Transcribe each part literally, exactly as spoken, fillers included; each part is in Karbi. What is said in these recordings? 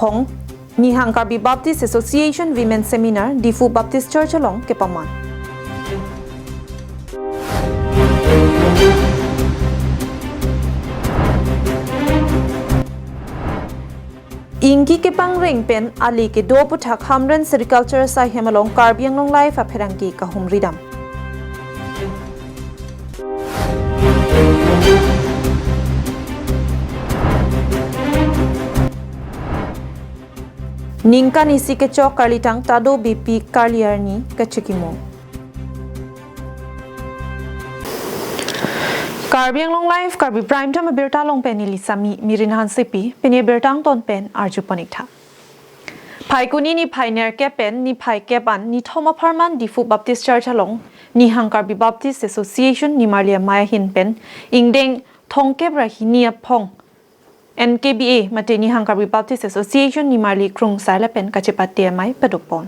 Phong, Nihang Karbi Baptist Association Women Seminar, Diphu Baptist Church along kepaman. Ingki kepangreng pen ali kedo aputhak Hamren Sericulture asaihem along Karbi Anglong Live apherangke kahumridam. Ningkan isi kechok karlitang Tado Beypi Karli arni kachikimo. Karbi Anglong Live, Karbi Prime Time abirta along pen neli Sami Mirin Hansepi, pini abirta angton pen arju pon ik tha. Phaikuni niphai nerkep pen niphai kep an nithom apharman Diphu Baptist Church along Nihang Karbi Baptist Association nimarli amei ahin pen ingdeng thomkep ra hini aphong N K B A mate Nihang Karbi Baptist Association nimarli krungsai lapen kachepate amei padopon.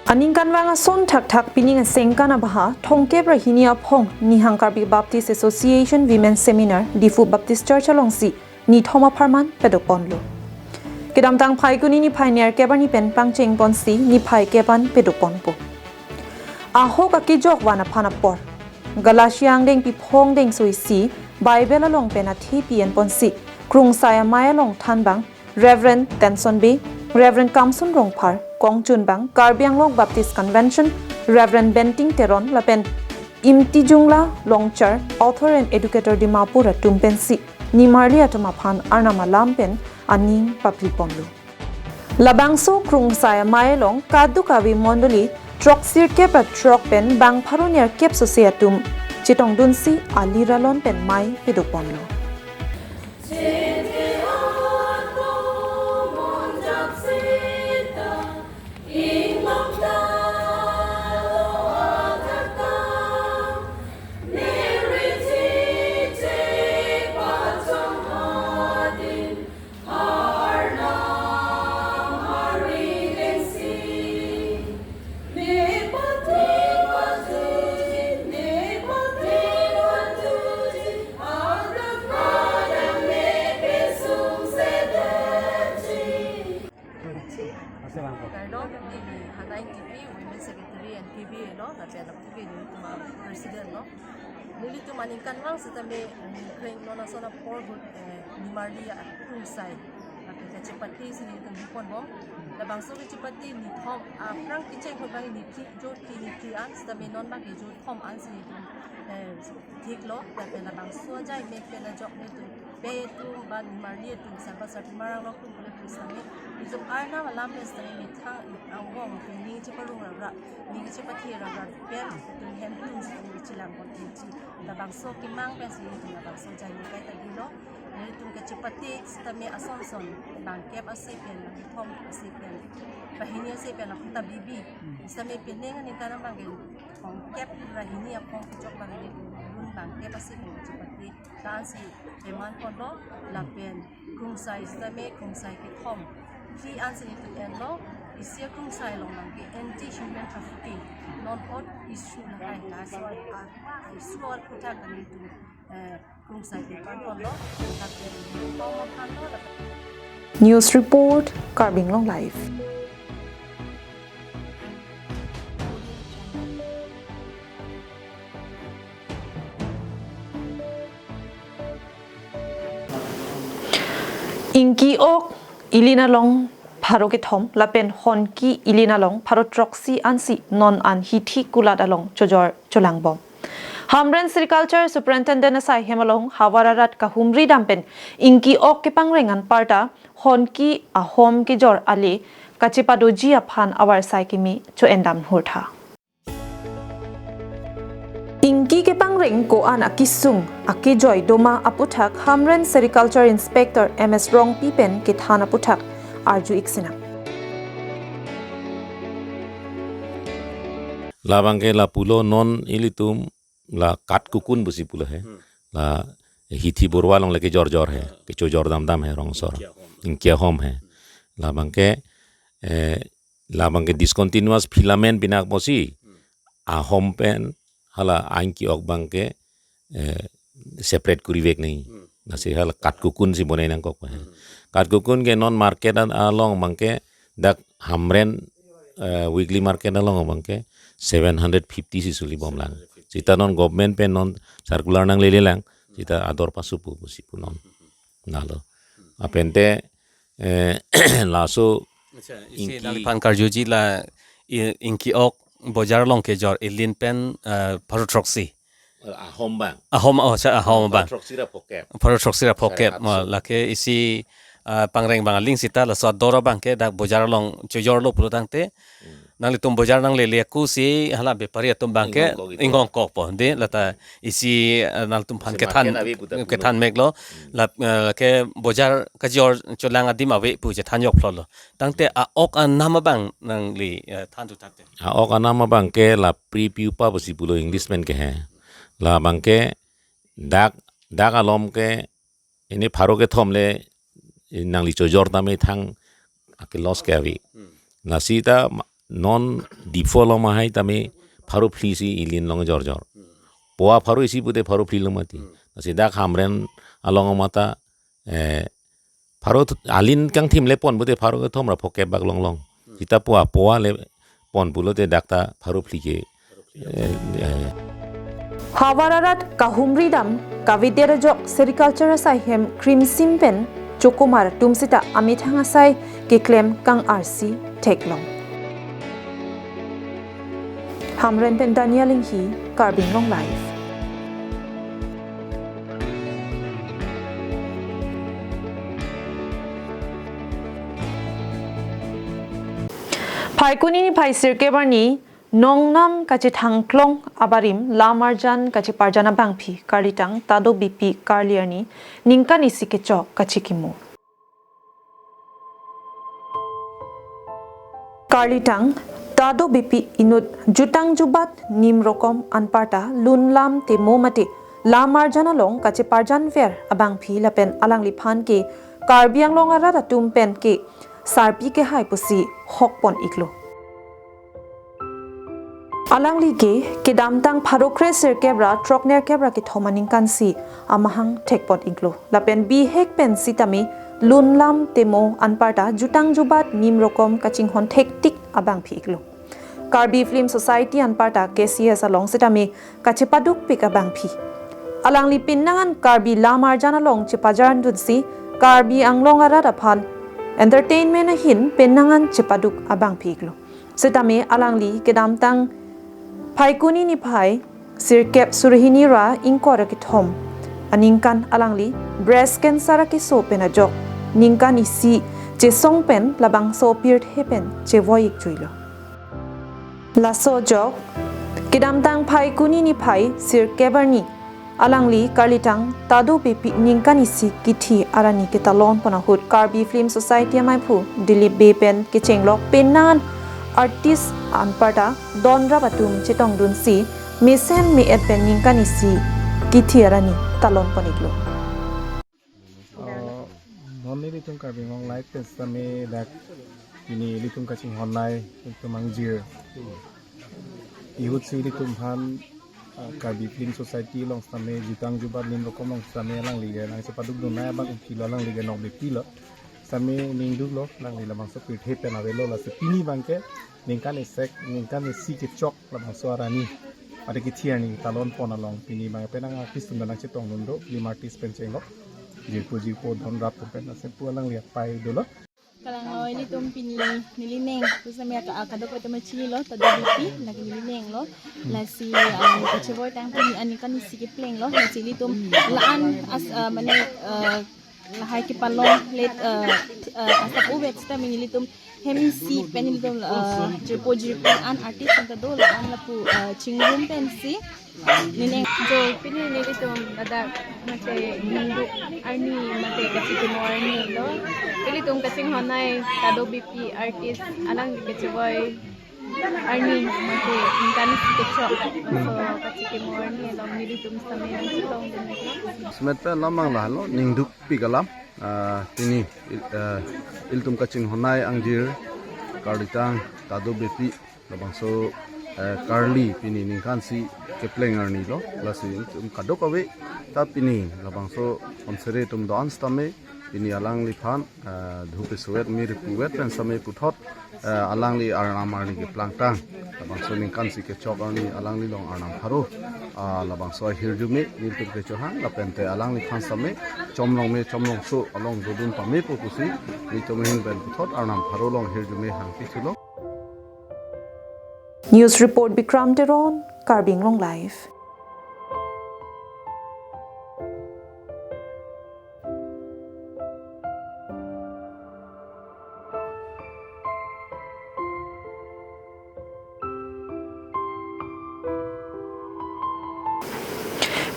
Aningkanvang ason thakthak pining asengkan abaha thomkep ra hini aphong Nihang Karbi Baptist Association Women Seminar Diphu Baptist Church alongsi nithom apharman padoponlo. Kedamtang Phaikuni niphai nerkep arni pen pangcheng ponsi niphai kep an padoponpo. Ahok akejok van aphan apor. Galatia angdengpi phongdeng so isi Bible along pen athepi enponsi krungsai amei along thanbang Reverend Tenson Bey, Reverend Kamsun Rongphar, kongchunbang Karbi Anglong Baptist Convention, Reverend Benting Teron lapen Imti Jungla Longchar, author and educator Dimapur atum pensi nimarli atum aphan Arnam alam pen aning papli ponlo. Labangso krungsai amei along kadokave mondoli throksirkep ra throk pen bang pharo nerkep sose atum chetongdunsi ali ralon pen mei padoponlo. Kardom, neli Hanaing T V, Women Secretary N K B A lo, lapen aphuke nelitum a-President lo. Nelitum aningkanvang setame, eh, kreng non ason apor ahut, eh, nimarli akrungsai. Lapen kachepate si nelitum biponbom. Labangso kachepate nithom, aphrang kecheng ahut abang nithik jo, nithik an, setame non abang ke jo thom an si nelitum, eh, thiklo, lapen labangso ajai mek pen ajok nelitum pei atum, ba nimarli atum, sangkot sarpi marang rok atum pule pusitame, nelitum Arnam alam pen setame methang angbong pen ning cheparong rap rap, ning chepathe rap rap pen nelitum hem atum setame chelang pon tensi. Labangso kemang pensi nelitum labangso ajai mek kaita dilo. Nelitum kachepate setame ason son, bangkep ase pen, bangkethom ase pen, banghini ase pen, laputa bibi. Setame pining aningkan abang ke thomkep ra hini aphong kechok abang ke dun bangkep ase pen kachepate. La-ansi peman ponlo, lapen krungsai setame krungsai kethom. Phli ansi nelitum enlo, isi akrungsai along abang ke anti human trafficking. Non ot issue lahai, laso a, a issue aphuthak nelitum, eh, krungsai kepan ponlo, lapen thom aphanlo, lapen News report, Karbi Anglong Live. Ingki ok ili along pharo kethom lapen honki ili along pharo throksi ansi non an hithi kulat along chojor cholangbom. Hamren Sericulture Superintendent asaihem along havar arat kahumridam pen ingki ok kepangreng anparta honki ahom kejor ale kachepadoji aphan avarsai kimi cho-endam hurtha. Ingki kepangreng ko-an akesung akejoi doma aputhak Hamren Sericulture Inspector M S Rongpi pen kethan aputhak arju ik sinang. Labang ke lapulo non ilitum la kat kukun pusi pulo he. Hmm. La hithi borwa along le kejor jor he, hmm, kechojor dam dam he rongsor. Ingki ahom. Ingki ahom he. Labang ke, eh, labang ke discontinuous filament pinak pusi. Hmm. Ahom pen hala ingki ok abang ke, eh, separate kuri vek nangji. Hmm. Lasi hala kat kukun si bonai nangkok he. Hmm. Katkokun ke non market an- along abangke dak Hamren, eh, weekly market along abangke seven hundred fifty si suli bomlang. Sita non government pen non circular nanglelelang. Sita ador pasu pu pusi pu non. Nalo. Apente, eh, laso Acha, isi ingki- nangphan karjuji la i- ingki ok bojar along kejor ilin pen, eh, pharo throksi. Ahom abang. Ahom, oh, acha, ahom abang. Pharo throksi ra phokep. Pharo throksi ra phokep. Sare hatso. Ma, lake isi, ah, pangreng abang aling sita laso ador abangke dak bojar along chojorlo pulo tangte. Hmm. Nanglitum bojar nanglele aku si hala bepari atum abangke ingkongkok ito. Ingkongkokpo. De lata isi, ah, nanglitum phan si kethan, market ave pu ta pulo. Kethan meklo. Hmm. La, eh, ke bojar kajor cholang adim ave pu chethan joklo. Tangte a-ok anam abang nangli, eh, than tu tangte. A-ok anam abangke la pre-pupa pusi pulo English pen ke he. La abangke dak, dak alom ke ini pharo kethom le nangli chojor tame thang ake loss ke ave. Hmm. Lasi ta ma- non Diphu along mahai tame pharo phli si ilin along jorjor. Hmm. Poa pharo isi pute pharo phli lo mati. Hmm. Lasi dak Hamren along mata, eh, pharo th- alin kangthim le pon pute pharo kethom ra phokep bak longlong. Hmm. Sita poa, poa le pon pulote dak ta pharo phli ke. Eh, eh. Havar arat kahumri dam kavedet ajok sericulture asai hem krimsim pen chokomar atum sita amethang asai keklem kang-arsi theklong. Hamren pen Daniel Inghi, Karbi Anglong Live. Phaikuni niphai sirkep arni nongnam kachethangklong abarim lam arjan kacheparjan abangpi karlitang Tado Beypi karli arni ningkan isi kechok kachikimo. Karlitang Tado Beypi inut jutang jubat nim rokom anparta lun lam temo mate lam arjan along kacheparjan ver abangpi lapen alangliphan ke Karbi Anglong arat atum pen ke sarpi kehai pusi hokpon iklo. Alangli ke kedamtang pharo kre sirkep ra throk nerkep ra kethom aningkan si amahang thekpon iklo. Lapen bihek pen sitame lun lam temo anparta jutang jubat nim rokom kachinghon thektik abangpi iklo. Karbi Film Society anparta K C S along sitame kachepadukpik abangpi. Alangli penang an Karbi lam arjan along chepajarandunsi Karbi Anglong arat aphan entertainment ahin penang an chepaduk abangpi iklo. Sitame alangli kedamtang Phaikuni niphai sirkep surhini ra ingkoi ra kethom aningkan alangli breast cancer akeso pen ajok ningkan isi chesong pen labangso pirthe pen chevoi ikjuilo. Laso ajok kedamtang Phaikuni niphai sirkep arni alangli karlitang Tado Beypi ningkan isi kithi arani ketalon pon ahut Karbi Film Society amaiphu Dilip Bey pen kechenglok penang an artist anparta donrap atum chetongdunsi mesen me-et pen ningkan isi kithi arani talon pon iklo. Oh, non nelitum Karbi Anglong Live pen sitame dak pini ilitum kachinghon nai ilitum angjir. Ihut si ilitum aphan, ah, Karbi Film Society along sitame jutang jubat nim rokom along sitame alangli ke nangchepadukdun nai abang uphilo, alangli ke Nok Beypi lo. Sitame ningduklo, alangli labangso pirthe pen avelo, lasi pini abangke ningkan isek, ningkan isi kechok labangso arani. Ada kithi arni talon pon along pini abang penang artist atum nangchetongdun do, film artist pen chenglok. Jirpo jirpo donrap atum pen, lasi pu alangli apai dolo. Kalang lo, ilitum pini nelining, terus kami aka-, akadok pen atum chinilo, Tado Beypi, lake nelining lo. Lasi, um, kachevoi tang pini aningkan isi kepleng lo, lasi ilitum la-an as, uh, mane, uh, lahai kepalong let, uh, uh, asap uvet sitame nelitum hem isi pen ilitum, uh, jirpo jirpo an artist anta do la-an lapu, uh, chingrum pensi. Nelining. Jo, pini nelitum ladak mate ningduk arni mate kachikimo arni lo. Ilitum kachinghon nai Tado Beypi artist alang kachevoi arni mate ningkan isi kechok. So kachikimo arni along nelitum sitame nangchetongdun. Semet pen lamang lahelo ningdukpik alam, ah, pini il-, ah, ilitum kachinghon nai angjir karlitang Tado Beypi labangso, eh, karli pini ningkan isi kepleng arni lo, lasi ilitum kadokave ta pini labangso onsere atum do-an sitame Pini alangliphan, eh, dhupi suet, miri puet pen same puthot, eh, alangli arnam arni keplangtang. Labangso aningkan si kechok arni alangli along arnam pharo. Ah, labangso ahirjume, nelitum kechohang, lapente alangliphan same, chomlong me, chomlongso, along dodun pamepo pusi, nelitum ahin pen puthot, arnam pharo along ahirjume hangpi thulo. News report Bikram Teron, Karbi Anglong Live.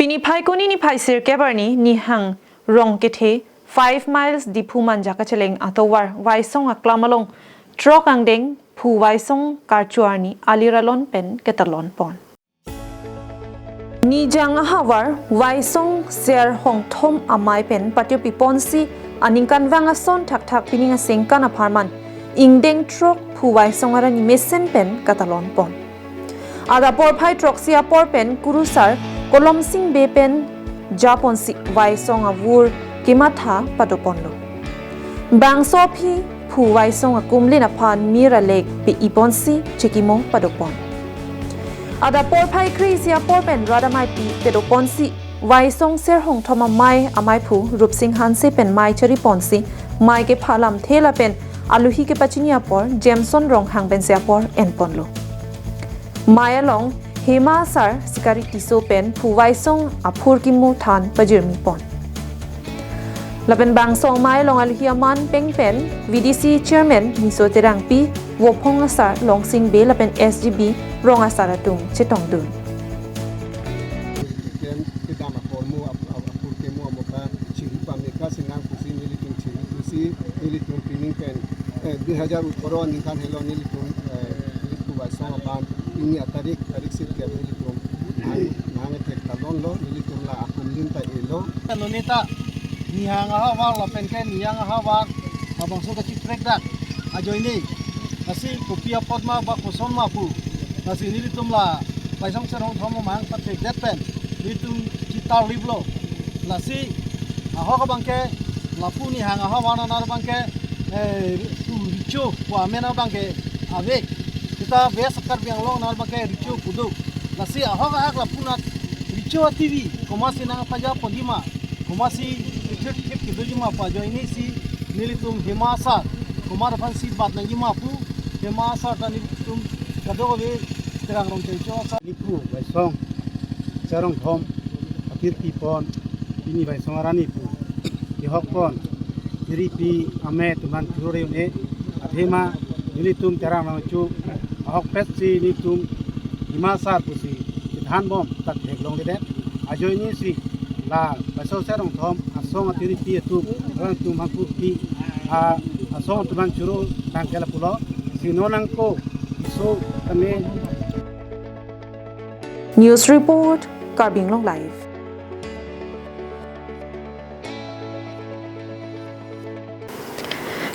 Pini Phaikuni niphai sirkep arni Nihang Rongkethe five miles Diphu Manja kacheleng atovar Vaisong aklam along truck angdeng phu Vaisong karchu arni alir alon pen ketalon pon. Nijang ahavar Vaisong Ser Hongthom amei pen patiopi ponsi aningkanvang ason thakthak pining asengkan apharman ingdeng truck phu Vaisong arani mesen pen katalon pon. Adap porphai throksi apor pen kurusar Kolomsing Bey pen japonsi Vaisong avur kematha padoponlo. Bangso aphi phu Vaisong akumlin aphan mir alek pe-i ponsi chekimo padopon. Adap porphai kre-isi apor pen rat ameipi pedoponsi Vaisong Ser Hongthom amei, ameiphu Rupsing Hanse pen mei chari ponsi mei kepha lamthe lapen aluhi kepachini apor Jameson Ronghang pensi apor enponlo. Mei along Hema Asar, Sikari Tisso pen phu Vaisong aphur kimo than pajirmi pon. Lapen bangso mei along aluhi aman pengpen V D C Chairman Niso Terangpi, Vophong Asar Longsing Bey lapen S G B rong asar atum chetongdun. Kem kedam akormo ap-, ap-, aphur kimo amoka chiri pameka sinang pusi nelitum chiri pusi nelitum pining pen, eh, dui hajar atharo aningkan helo nelitum, eh, nelitum Vaisong aphan pini atarik, tarik sirkep nelitum nang, nang ethek talonlo, nelitum la akumlin ta elo. Nonita Nihang ahavar lapen ke Nijang ahavar labangso kachiprek dak ajoine. Lasi kopi apot ma ba koson ma pu. Lasi nelitum la Vaisong Ser Hongthom amang pathekdet pen nelitum chitarliplo. Lasi ahok abangke lapu Nihang ahavar anan abangke, eh, pu Richo pu amen abangke ave. Seta West Karbi Anglong anan abangke Richo pu do. Lasi ahok ahak lapu nat Richo T V komatsi nangpaja ponji ma, komatsi thip thip kedoji ma pu ajoine si nelitum Hema Asar komat aphansi bat nangji ma pu Hema Asar ta nelitum kadokave Terang Rongcheng Cho Asar. Nelitum Vaisong Ser Hongthom atirpi pon pini Vaisong arani pu kehok pon tiripi amei atum aphan churore un-e, athema nelitum Terang Rongcheng Cho ahokpet si nelitum Hema Asar pusi kethan bom ta theklongledet. Ajoine si la Vaisong Ser Hongthom asong atiripi atum, rang atum hangkupi, a, asong atum aphan choro tangke lapulo, si non nangko iso kami. News report, Karbi Anglong Live.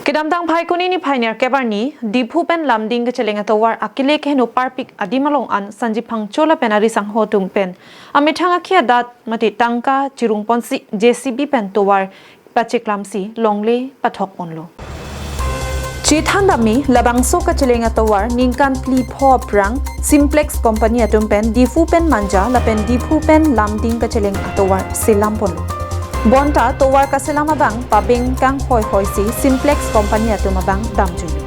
Kedamtang Phaikuni niphai nerkep arni, Diphu pen Lumding kacheleng atovar akile keheno parpik adim along an Sanjib Phangcho lapen ari sangho atum pen amethang akhi adat mate tangka chirung ponsi J C B pen tovar pacheklamsi longle pathok ponlo. Chethan dam-i labangso kacheleng atovar ningkan phli pho aphrang Simplex company atum pen Diphu pen Manja lapen Diphu pen Lumding kacheleng atovar selam ponlo. Bonta tovar kaselam abang pabeng kanghoihoi si Simplex company atum abang damjuilo.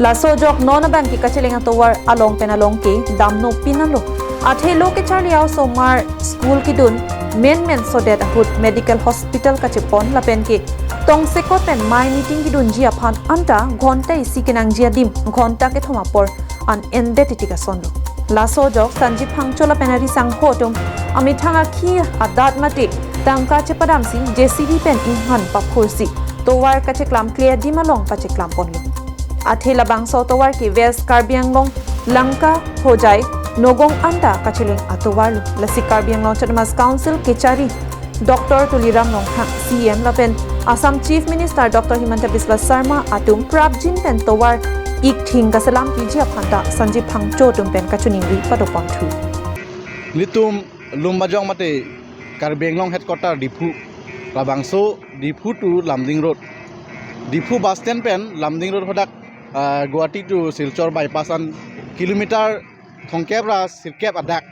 Laso ajok non abang ke kacheleng atovar along pen along ke damno pinanlo. Athe lo kecharli a-osomar school kedun menmen sodet ahut medical hospital kachepon lapen ke tongsekot pen mei meeting kedunji aphan anta ghonta isi kenangji adim ghonta kethom apor an endet titik asonlo. Laso ajok Sanjib Phangcho lapen ari sangho atum amethang akhi adat mate tangka chepadamsi J C B pen inghan paphursi tovar kacheklamkle adim along pacheklam ponlo. Athe labangso atovar ke West Karbi Anglong, Lanka, Hojai, Nagaon anta kacheleng atovarlo. Lasi Karbi Anglong Autonomous Council kechari Doctor Tuliram Ronghang, C E M lapen Assam Chief Minister Doctor Himanta Biswa Sarma atum prapjin pen tovar ikthing kaselam piji aphan ta Sanjib Phangcho atum pen kachiningri padoponthu. Nelitum Lumbajong mate Karbi Anglong headquarter Diphu Labangso Diphu to Lumding Road, Diphu bus stand pen Lumding Road hadak, ah, Guwahati to Silchar bypass an kilometer thomkep ra sirkep adak,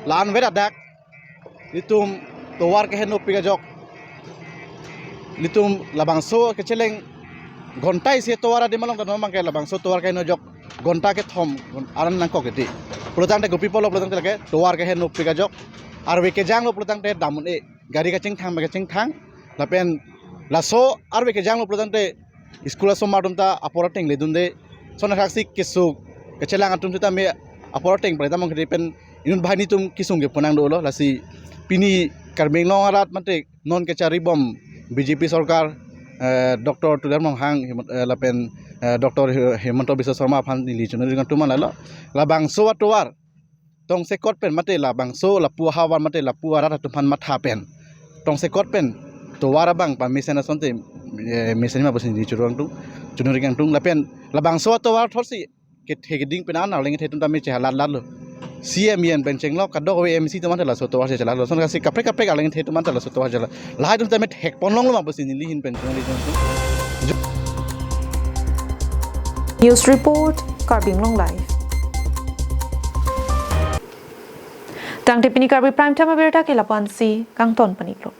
la-an vet adak, ilitum tovar kehenopik ajok, ilitum labangso kecheleng ghonta isi tovar adim along ta non abangke labangso tovar keheno ajok ghonta kethom aran nangkok edi. Pulotangte kopi apotlo pulotangte lake tovar kehenopik ajok, arve kejanglo pulotangte dam un-e, gari kachingthang ba kachingthang, lapen laso arve kejanglo pulotangte school asomar atum ta apor ateng ledunde. Lason athaksi kesung kechelang atum sitame apor ateng pare damong kedi pen inut banghini atum kesung ke punang dolo. Lasi pini Karbi Anglong arat mate non kecharibom B J P sorkar, eh, Doctor Tuliram Ronghang, Himant-, eh, lapen, eh, Doctor Hi-, Himanta Biswa Sarma aphan neli choningri kangtung ma lalo. Labangso atovar tongsekot pen mate labangso lapu ahavar mate lapu arat atum aphan matha pen tongsekot pen tovar abang pamesen asonte, eh, mesen ma pusi neli choningri kangtung, choningri kangtung. Lapen labangso atovar thotsi kethe keding pen an arleng kethe atum tame chehalat latlo. C M E M pen chenglok, kadokave M C atum anta laso tovar chehalatlo. Lason athaksi kaprek kaprek arleng kethe atum anta laso tovar chehalat. Lahai atum tame thekponlonglo ma pusi neli ahin pen choningri kangtung. News report, Karbi Anglong Live. Tangte pini Karbi Prime Time abirta ke lapu-ansi kangton pon-iklo.